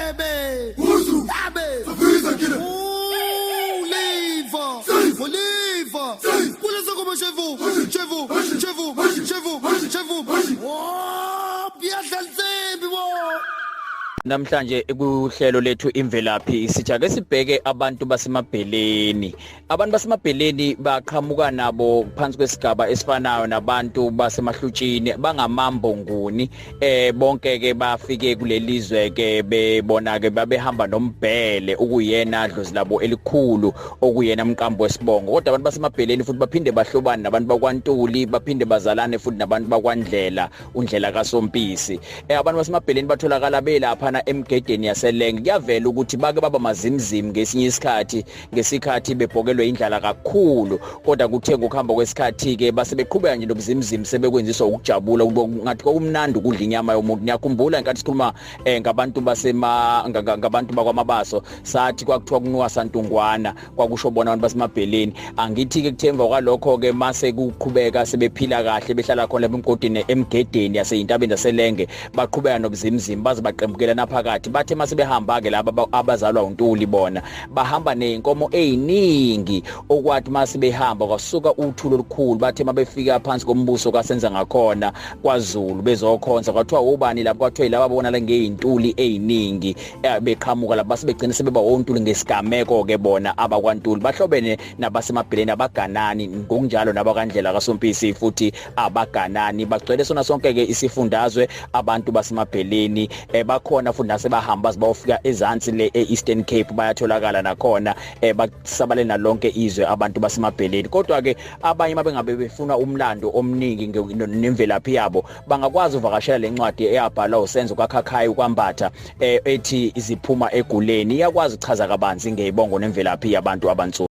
Ebe. Huzu. Abe. Safiza kile. Oliva. Seis. Oliva. Seis. Kule sokoma shevu. Shevu. Shevu. Shevu. Shevu. Oh, biyadla insimbi bo. Namhlanje kuhlelo lethu Imvelaphi sithi ake sibheke abantu basemabheleni. Abantu basemabheleni baqhamuka nabo phansi kwesigaba esifanayo nabantu basemahlutshini, bangamambo nguni. Bonke ke bafike kulelizwe ke bebona ke babehamba nombhele ukuyena dlozi labo elikhulu, okuyena umqambo wesibongo. Kodwa abantu basemabheleni futhi baphinde bahlobane nabantu bakwaNtuli, baphinde bazalane futhi nabantu bakwaNdlela, uNdlela kaSompisi. Abantu basemabheleni batholakala belapha emgedeni yaseLenge. Kuyavela ukuthi bake baba mazimzim ngesinye isikhathi, ngesikhathi bebhokelwe indlala kakhulu, kodwa kuthe ngokuhamba kwesikhathi ke base beqhubeka nje nobuzimzim, sebekwenziswa ukujabula, ngathi kwakumnandi ukudla inyama yomuntu. Niyakhumbula ngenkathi sikhuluma ngabantu basema ngabantu bakwaMabaso, sathi kwakuthiwa kunuka santungwana, kwakusho bona abantu basemabheleni. Angithi ke kuthemva kwalokho ke mase kuqhubeka sebephila kahle, behlala khona emgodini emgedeni yaseyintabeni zaseLenge, baqhubeka nobuzimzim baze baqembukela naphakathi. Bathe mase behamba ke laba abazalwa uNtuli, bona bahamba nezinkomo eziningi, okwathi mase behamba kwasuka uthulo olukhulu. Bathe mabefika phansi kombuso kaSenza ngakhona kwaZulu bezokhonza, kwathiwa ubani lapho? Kwathiwa laba bona ngezintuli eziningi beqhamuka lapha, base begcina sebeba oNtuli ngesigameko ke. Bona abakwaNtuli bahlobene nabasemabheleni, abaganani, ngokunjalo nabakandlela kaSompisi futhi abaganani. Bagcwele sona sonke ke isifundazwe abantu basemabheleni. Bakhona futhi nasebahamba bazibawufika ezansi le e-Eastern Cape, bayatholakala nakhona, basabale nalonke izwe abantu basemabheleni. Kodwa ke abanye mabengabe befuna umlando omningi nemvelaphi yabo, bangakwazi uvakashela lencwadi eyabhalwa uSenzo kaKhakhayi kwambatha, ethi Iziphuma Eguleni. Iyakwazi ukuchaza kabanzi ngezibongo nemvelaphi yabantu abansundu.